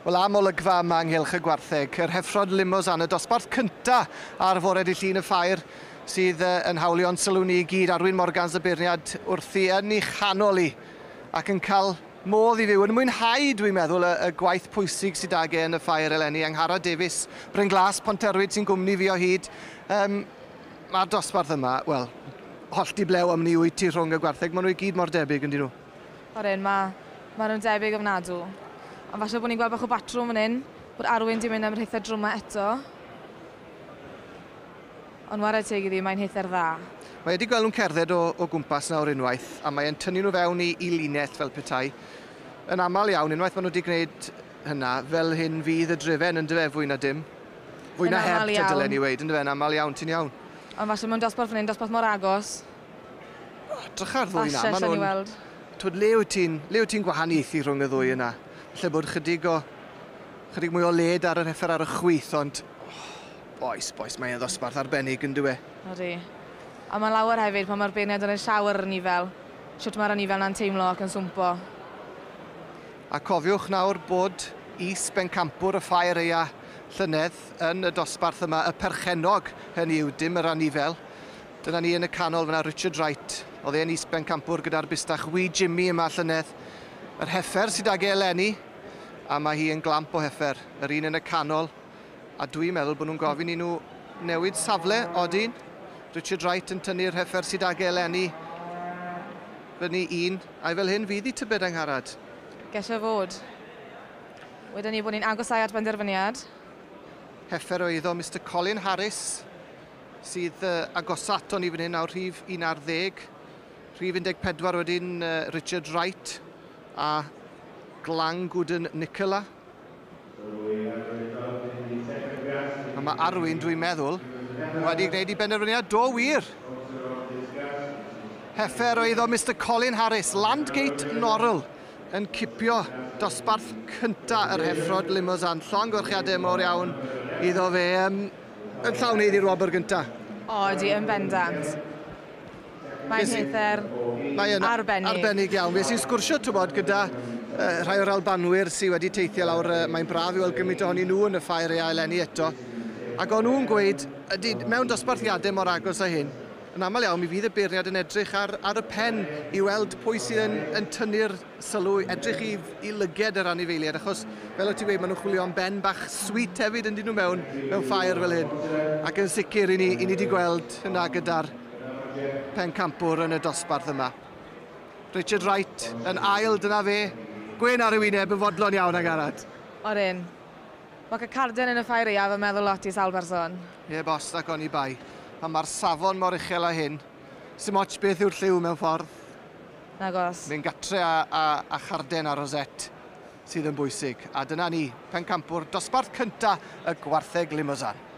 Wel, am olygfa yma ynghylch y gwartheg, yr heffrod Limousin, y dosbarth cynta ar fore dydd Llun y ffair, sydd yn hawlio'n sylw ni i gyd. Arwyn Morgans y beirniad wrthi yn ei chanol i, ac yn cael modd i fyw, yn mwynhau, dwi'n meddwl, y gwaith pwysig sydd ag e yn y ffair eleni. Angharad Davies, Bryn Glas, Ponterwyd sy'n gwmni fi o hyd. Mae'r dosbarth yma, wel, hollti blew am ni wyt ti rhwng y gwartheg, maen nhw i gyd mor debyg, yn dyn nhw? Oren, ma nhw'n debyg ofnadw. Ond falle bod ni'n gweld bach o batrwm fan hyn, bod Arwyn di mynd am yr hither drwma eto. Ond whare teg iddi, mae'n hither dda. Mae wedi gweld nhw'n cerdded o gwmpas nawr unwaith, a mae'n tynnu nhw fewn i linell fel petai. Yn aml iawn, unwaith maen nhw wedi gwneud hynna, fel hyn fydd y drefen yn dyfe, fwy na dim. Fwy na heb, te dylen ni weud, yn dyfe, yn aml iawn, ti'n iawn. Ond falle mewn dosbarth fan hyn, dosbarth mor agos. Drycha ar ddwy na, maen nhw'n... Twyd, le wyt ti'n gwahaniaethu rhwng y ddwy yna? Falle bod chydig mwy o led ar yr heffer ar y chwith, ond boes, boes, mae'n ddosbarth arbennig yn dywe. Odi. A mae'n lawer hefyd pan mae'r beirniad yn y llawer yr anifel, shwt mae'r anifel na'n teimlo ac yn swmpo. A cofiwch nawr bod is-bencampwr y ffair eia llynedd yn y dosbarth yma, y perchennog, hynny yw, dim yr anifel. Dyna ni yn y canol fyna, Richard Wright. Oedd e'n is-bencampwr gyda'r bustach Wee Jimmy yma llynedd. Yr heffer sydd ag e eleni, a mae hi yn glamp o heffer. Yr un yn y canol, a dwi'n meddwl bod nhw'n gofyn i nhw newid safle, odyn. Richard Wright yn tynnu'r heffer sydd ag e eleni. Fyny un, a'i fel hyn fydd i tybed, Angharad? Gesio fod. Wedyn ni bod ni'n agosau at benderfyniad. Heffer o eiddo Mr Colin Harris, sydd agosat ato ni fan hyn nawr, rhif 11. Rhif 14 wedyn Richard Wright a Glangwden Nicola. A mae Arwyn, dwi'n meddwl, wedi gwneud i benderfyniad. Do wir! Heffer o eiddo Mr Colin Harris, Landgate Norrell, yn cipio dosbarth cynta yr heffrod Limousin. Llongyfarchiadau mawr iawn iddo fe. Yn llawn iddi'r wobr gynta. O, ydi, yn bendant. Mae'n hither arbennig. Arbennig iawn. Fe sy'n sgwrsio, tywod, gyda rhai o'r Albanwyr sydd wedi teithio lawr. Mae'n braf i weld gymaint ohonyn nhw yn y ffair ea eleni eto. Ac o'n nhw'n gweud, ydy, mewn dosbarthiadau mor agos â hyn, yn aml iawn mi fydd y beirniad yn edrych ar y pen i weld pwy sydd yn tynnu'r sylw, edrych i lyged yr anifeiliaid, achos fel o ti'n gweud, maen nhw'n chwilio am ben bach sweet hefyd yn dyn nhw mewn ffair fel hyn. Ac yn sicr, i ni wedi gweld hynna gyda'r pencampwr yn y dosbarth yma. Richard Wright yn ail, dyna fe. Gwen ar y wyneb yn fodlon iawn, Angharad. Oren. Mae cael carden yn y ffair aeaf yn meddwl lot i sawl person. Ie, bos, ac o'n i bai. Pan mae'r safon mor uchel â hyn, sy'm ots beth yw'r lliw mewn ffordd. Nagos. Mynd gatre a charden a rosette sydd yn bwysig. A dyna ni, pencampwr dosbarth cynta y gwartheg Limousin.